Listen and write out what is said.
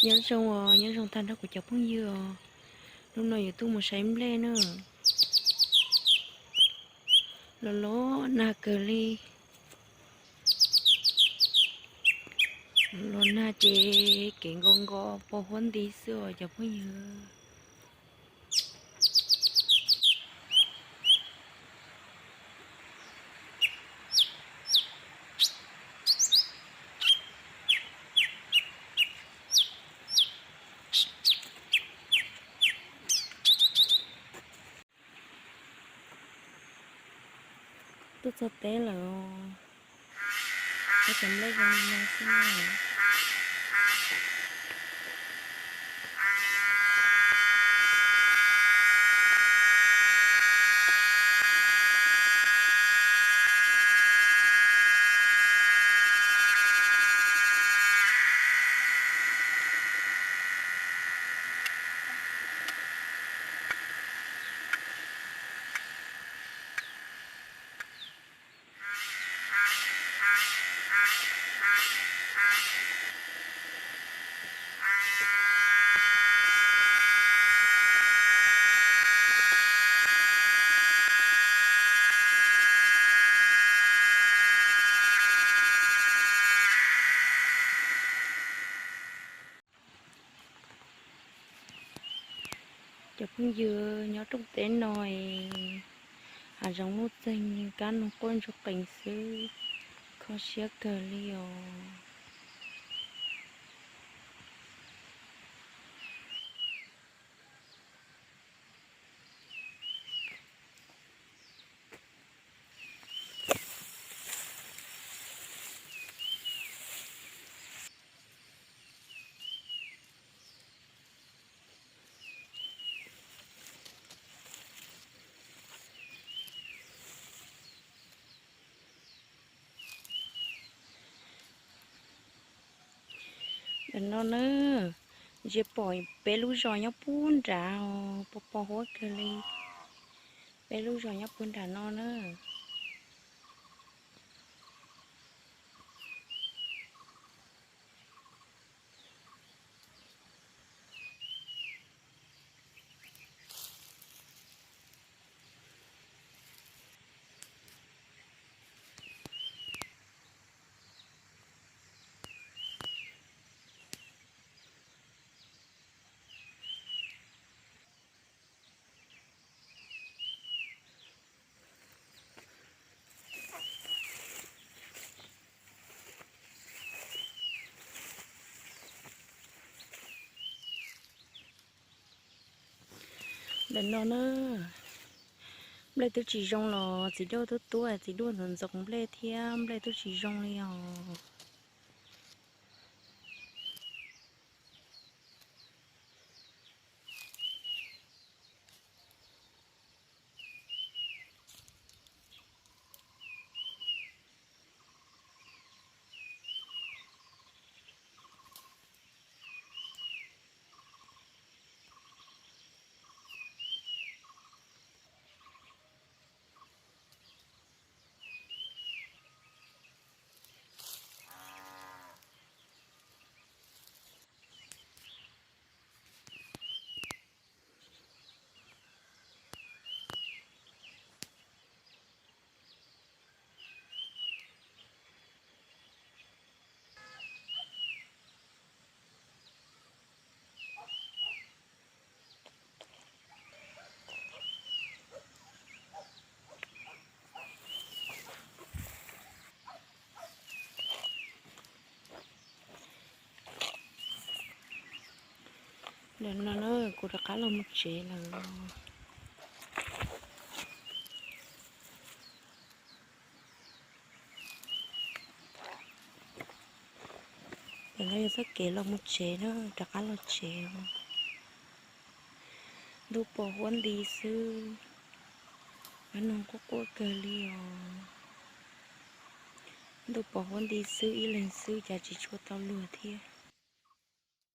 Nyob zoo os, nyob zoo tag nrho kuv cov phooj ywg os. Hnub no yuav tuaj mus saib nplej na. Los los nag kawg li. Los nag ces kev nko nko pos huab nti xwb os cov phooj ywg. Tuaj txog teb lawm, cov nplej zoo li no xwb na. Cov phooj ywg, nyob rooj teb no es hav zoov nuj txeeg, kab noog quaj ntsuag qees xwb, kho siab kawg li os. Ntawm no na, ntsia pom peb lub zos nyob puag nrad, pos pos huab kawg li. Peb lub zos nyob puag nram no na. Ntawm no na, nplej twb tsis zoo los txiv duaj tuab tuab, txiv duaj ntxoov ntxoov nplej thiab nplej twb tsis zoo li os. Ntawm no na, kuv rov qab los mus tsev lawm. Ntawm no yog txoj kev los mus tsev na, rov qab los tsev. Ntuj pos huab nti xwb, kab noog quaj quaj kawg li os. Ntuj pos huab nti xwb, ib leeg xwb cas tsis tshua tau luag thiab.